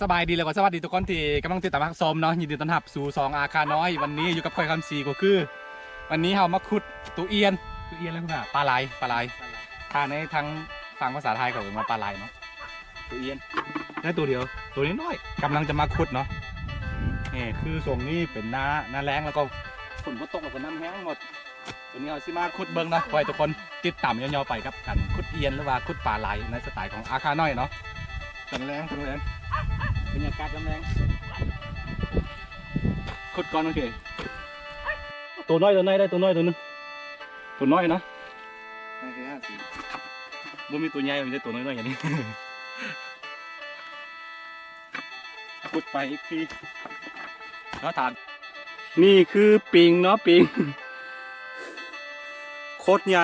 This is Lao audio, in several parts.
ສະບາຍດີ ແລ້ວກໍສະຫວັດດີທຸກຄົນທີ່ກຳລັງຕິດຕາມຮັບຊົມເນາະ. ຍິນດີຕ້ອນຮັບສູ່ຊ່ອງອາຄານ້ອຍ. ວັນນີ້ຢູ່ກັບຂ້ອຍຄຳສີ ກໍຄື ວັນນີ້ເຮົາມາຂຸດໂຕອ່ຽນ ໂຕອ່ຽນແລ້ວ ປາຫຼາຍ ປາຫຼາຍ ຖ້າໃນທາງຝັ່ງພາສາໄທເຂົາເອີ້ນວ່າປາຫຼາຍເນາະ. ໂຕອ່ຽນ ໄດ້ໂຕດຽວ ໂຕນ້ອຍໆ ກຳລັງຈະມາຂຸດເນາະ. ນີ້ຄືຊ່ວງນີ້ເປັນໜ້າ ໜ້າແລ້ງ ແລ້ວກໍຝົນບໍ່ຕົກ ແລ້ວກໍນ້ຳແຫ້ງໝົດ. ວັນນີ້ເຮົາຊິມາຂຸດເບິ່ງເນາະ ຂໍໃຫ້ທຸກຄົນຕິດຕາມຍາວໆໄປກັບການຂຸດອ່ຽນ ຫຼືວ່າຂຸດປາຫຼາຍໃນສະໄຕຂອງອາຄານ້ອຍເນາະ. ຕອນແລງ ຕອນແລງ ບັນຍາກາດຍາມແລງ ຂຸດກ່ອນ. ໂອເຄ ໂຕນ້ອຍ ໂຕນ້ອຍ ໄດ້ໂຕນ້ອຍໂຕໜຶ່ງ ໂຕນ້ອຍເນາະ. ບໍ່ມີໂຕໃຫຍ່ ມີແຕ່ໂຕນ້ອຍໆ ຢ່າງນີ້. ຂຸດໄປອີກທີ ແລ້ວຖາມ ນີ້ຄືປິງເນາະ ປິງ ໂຄດໃຫຍ່.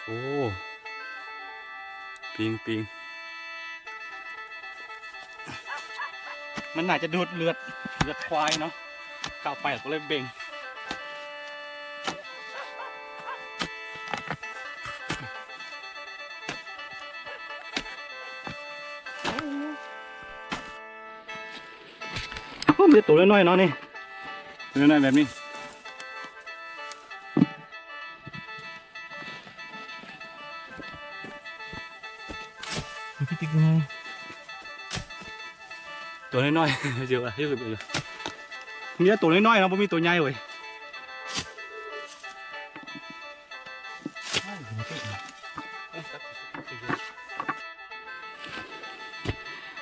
ໂອ້ ປິງ ປິງ ມັນໜ້າຈະດູດເລືອດ ເລືອດຄວາຍເນາະ ເຂົ້າໄປກໍເລີຍເບັ່ງ. ໂອ້ ມີແຕ່ໂຕນ້ອຍໆເນາະນີ້ ໂຕນ້ອຍໆແບບນີ້. ໂຕນ້ອຍໆ ເຈົ້າວ່າ ມີແຕ່ໂຕນ້ອຍໆເນາະ ບໍ່ມີໂຕໃຫຍ່ເວີຍ.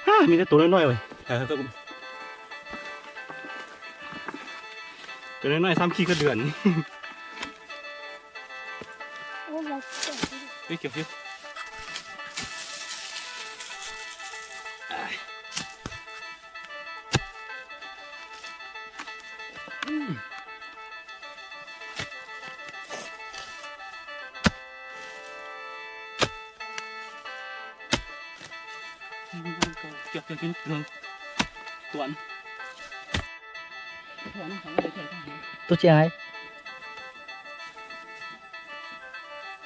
ຮາ ມີແຕ່ໂຕນ້ອຍໆເວີຍ ໂຕນ້ອຍໆ ຊ້ຳຂີ້ກະເດືອນ. ໂອ້ຍ ເຮີ້ຍ ເກັບຢູ່. ໂຕເຈຍ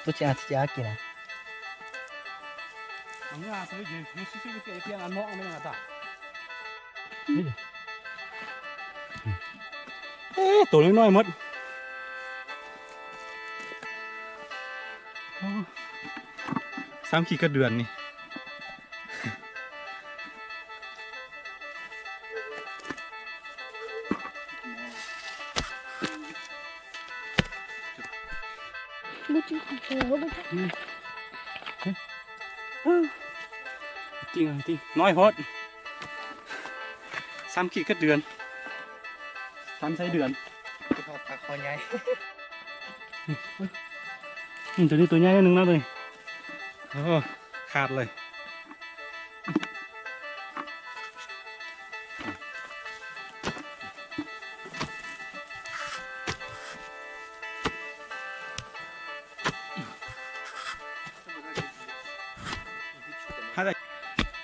ໂຕເຈຍ ເຈຍກິນອະ. ເອີ ໂຕນ້ອຍໆໝົດ. ໂອ້ ຊ້ຳຂີ້ກະເດືອນນີ້. ບໍ່ຈິງ ບໍ່ຈິງ ອືມ ຈິງ ຈິງ ນ້ອຍໂພດ. ຊ້ຳຂີ້ກະເດືອນ ຊ້ຳໄສ້ເດືອນ ປາຄໍໃຫຍ່. ອືມ ໂຕນີ້ໂຕໃຫຍ່ໜ້ອຍໜຶ່ງເນາະ ໂຕນີ້. ໂອ້ ຂາດເລີຍ.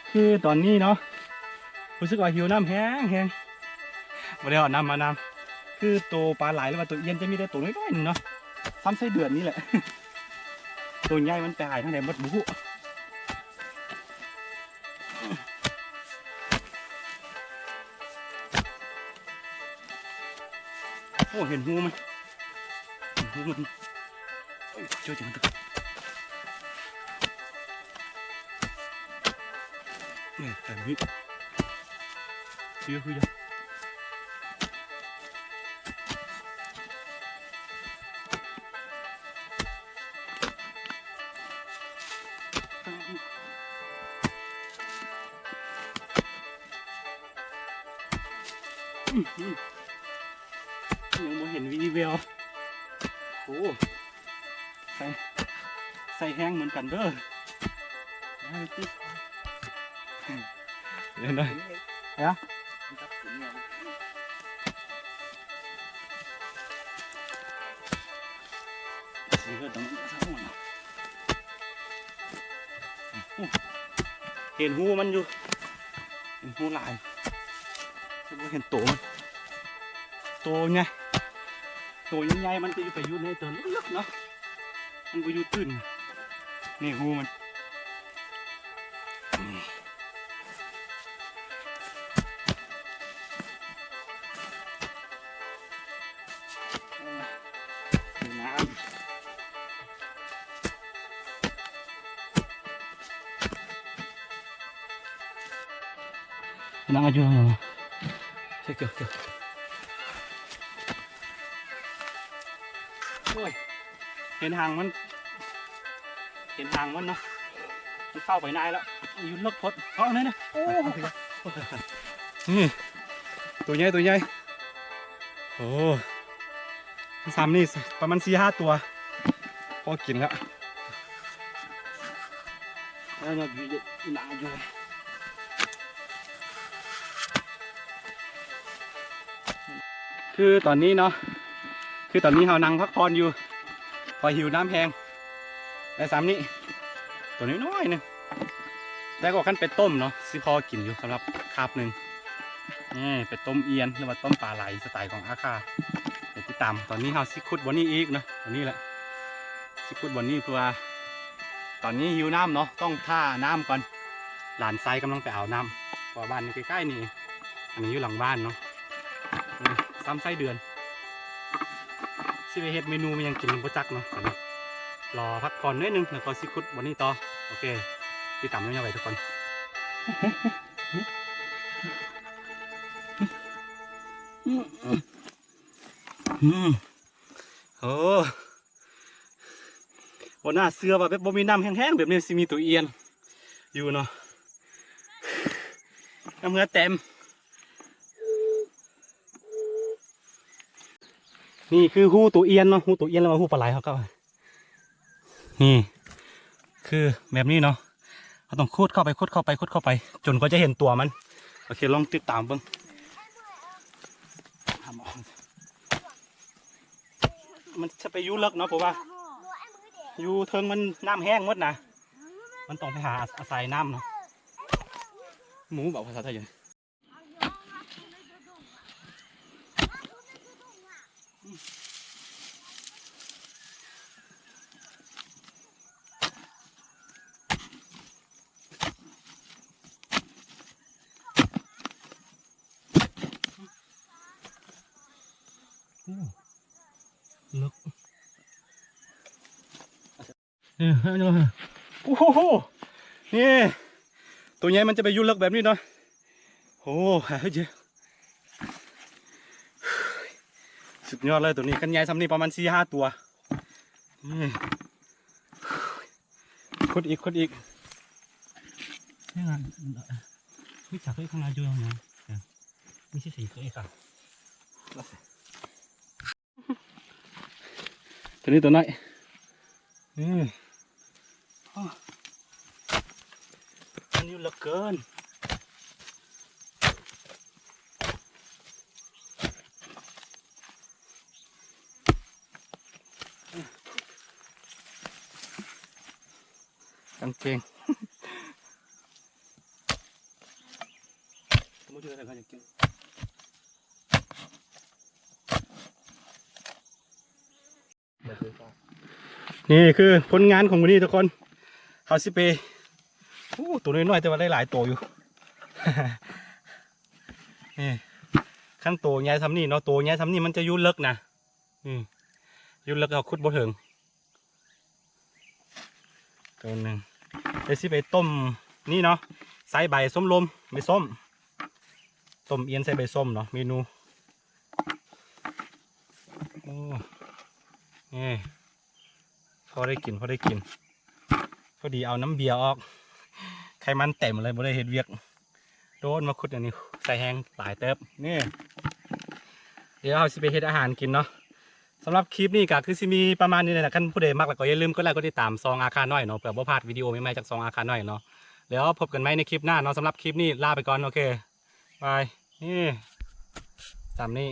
ຄືຕອນນີ້ເນາະ ຮູ້ສຶກວ່າຫິວນ້ຳແຮງໆ ບໍ່ໄດ້ເອົານ້ຳມານຳ. ຄືໂຕປາຫຼາຍ ຫຼືວ່າໂຕອ່ຽນ ຈະມີແຕ່ໂຕນ້ອຍໆໜຶ່ງເນາະ ຊ້ຳໄສ້ເດືອນນີ້ແຫຼະ. ໂຕໃຫຍ່ມັນໄປຫາຍທາງໃດໝົດບໍ່ຮູ້. ໂອ້ ເຫັນຮູມັນ ເຫັນຮູມັນ. ເອີຍ ເຈີຈັງ ເອີຍ ແຕ່ນີ້ ເອີຍ ຄື ຍັງບໍ່ເຫັນວີ່ແວວ. ໂອ້ ໃສ່ ໃສ່ແຮງເໝືອນກັນເດີ. ເຫັນບໍ່? ຮະ? ເຫັນຮູມັນຢູ່ ເຫັນຮູຫຼາຍ ແຕ່ບໍ່ເຫັນໂຕມັນ. ໂຕໃຫຍ່ ໂຕໃຫຍ່ໆ ມັນຈະຢູ່ ໄປຢູ່ໃນຕົວເລິກໆເນາະ ມັນບໍ່ຢູ່ຕື້ນ. ນີ້ຮູມັນ ນີ້ ນັ່ງຢູ່ ເກັບ ເກັບ ເກັບ ໂອ້ຍ ເຫັນຫາງມັນ ເຫັນຫາງມັນເນາະ ມັນເຂົ້າໄປໃນແລ້ວ ຢູ່ເລິກໂພດ ເອົາແນ່ໆ ໂອ້ ນີ້ ໂຕໃຫຍ່ ໂຕໃຫຍ່ ໂອ້ ຊຳນີ້ປະມານສີ່ຫ້າຕົວ ພໍກິນແລ້ວ ແລ້ວເນາະ ຢູ່ ຢູ່ໜ້າຢູ່ ຄືຕອນນີ້ເນາະ ຄືຕອນນີ້ເຮົານັ່ງພັກຜ່ອນຢູ່ ເພາະຫິວນ້ຳແຮງ ໄດ້ຊຳນີ້ ຕົວນ້ອຍໆໜຶ່ງ ແຕ່ກໍຄັນໄປຕົ້ມເນາະ ຊິພໍກິນຢູ່ສຳລັບຄາບໜຶ່ງ ນີ້ໄປຕົ້ມອຽນ ຫຼືວ່າຕົ້ມປາໄຫຼສະໄຕຂອງອາຄາ ໄປຕິດຕາມ ຕອນນີ້ເຮົາຊິຂຸດບ່ອນນີ້ອີກເນາະ ບ່ອນນີ້ແຫຼະ ຊິຂຸດບ່ອນນີ້ ເພາະວ່າຕອນນີ້ຫິວນ້ຳເນາະ ຕ້ອງຖ້ານ້ຳກ່ອນ ຫຼານຊາຍກຳລັງໄປເອົານ້ຳ ເພາະວ່າບ້ານຢູ່ໃກ້ໆນີ້ ອັນນີ້ຢູ່ຫຼັງບ້ານເນາະ ຊຳໄສ້ເດືອນ ຊິໄປເຮັດເມນູຫຍັງກິນບໍ່ຈັກເນາະ ຕອນນີ້ລໍພັກຜ່ອນໜ້ອຍໜຶ່ງ ແລ້ວກໍຊິຂຸດບ່ອນນີ້ຕໍ່ ໂອເຄ ຕິດຕາມຍາວໆໄວ້ທຸກຄົນ ໂອ້ ບໍ່ໜ້າເຊື່ອວ່າແບບບໍ່ມີນ້ຳແຫ້ງໆແບບນີ້ຊິມີໂຕອຽນຢູ່ເນາະ ນ້ຳເຫື່ອເຕັມ ນີ້ຄືຮູໂຕອຽນເນາະ ຮູໂຕອຽນ ຫຼືວ່າຮູປາໄຫຼເຮົາກໍ ນີ້ ຄືແບບນີ້ເນາະ ເຮົາຕ້ອງຂຸດເຂົ້າໄປ ຂຸດເຂົ້າໄປ ຂຸດເຂົ້າໄປ ຈົນກວ່າຈະເຫັນຕົວມັນ ໂອເຄ ລອງຕິດຕາມເບິ່ງ ມັນຈະໄປຢູ່ເລິກເນາະ ເພາະວ່າຢູ່ເທິງມັນນ້ຳແຫ້ງໝົດນະ ມັນຕ້ອງໄປຫາອາໄສນ້ຳເນາະ ໝູເວົ້າພາສາໄທຢູ່. ເລິກ ເອີ ໂອ້ໂຫ ນີ້ ໂຕໃຫຍ່ມັນຈະໄປຢູ່ເລິກແບບນີ້ເນາະ ໂອ້ ສຸດຍອດເລີຍໂຕນີ້ ຄັນໃຫຍ່ຊ່ຳນີ້ປະມານສີ່ຫ້າຕົວ ນີ້ ຂຸດອີກ ຂຸດອີກ ນີ້ນະ ມີຈັກເລີຍຂ້າງໜ້າຢູ່ນະ ມີຊິສີເລີຍກະ ໂຕນີ້ໂຕນ້ອຍ ອື ມັນຢູ່ເລິກເກີນ ກາງເກງ ນີ້ຄືຜົນງານຂອງມື້ນີ້ທຸກຄົນ ເຮົາຊິໄປ ໂອ້ ໂຕນ້ອຍໆ ແຕ່ວ່າໄດ້ຫຼາຍໂຕຢູ່ ນີ້ ຄັນໂຕໃຫຍ່ຊ່ຳນີ້ເນາະ ໂຕໃຫຍ່ຊ່ຳນີ້ມັນຈະຢູ່ເລິກນະ ນີ້ ຢູ່ເລິກເຮົາຂຸດບໍ່ເຖິງ ໂຕໜຶ່ງ ດຽວຊິໄປຕົ້ມນີ້ເນາະ ໃສ່ໃບສົ້ມລົມ ໃບສົ້ມ ຕົ້ມອຽນໃສ່ໃບສົ້ມເນາະ ເມນູ ໂອ້ ນີ້ ພໍໄດ້ກິນ ພໍໄດ້ກິນ ພໍດີເອົານ້ຳເບຍອອກ ໄຂມັນເຕັມເລີຍ ບໍ່ໄດ້ເຮັດວຽກ ໂດນມາຂຸດອັນນີ້ ໃສ່ແຮງຫຼາຍເຕີບ ນີ້ ດຽວເຮົາຊິໄປເຮັດອາຫານກິນເນາະ ສຳລັບຄລິບນີ້ກໍຄືຊິມີປະມານນີ້ແຫຼະ ຄັນຜູ້ໃດມັກແລ້ວກໍຢ່າລືມກົດໄລກົດຕິດຕາມຊ່ອງອາຄານ້ອຍເນາະ ເພື່ອບໍ່ພາດວິດີໂອໃໝ່ໆຈາກຊ່ອງອາຄານ້ອຍເນາະ ແລ້ວພົບກັນໃໝ່ໃນຄລິບໜ້າເນາະ ສຳລັບຄລິບນີ້ລາໄປກ່ອນ ໂອເຄ ບາຍ ນີ້ ຕາມນີ້.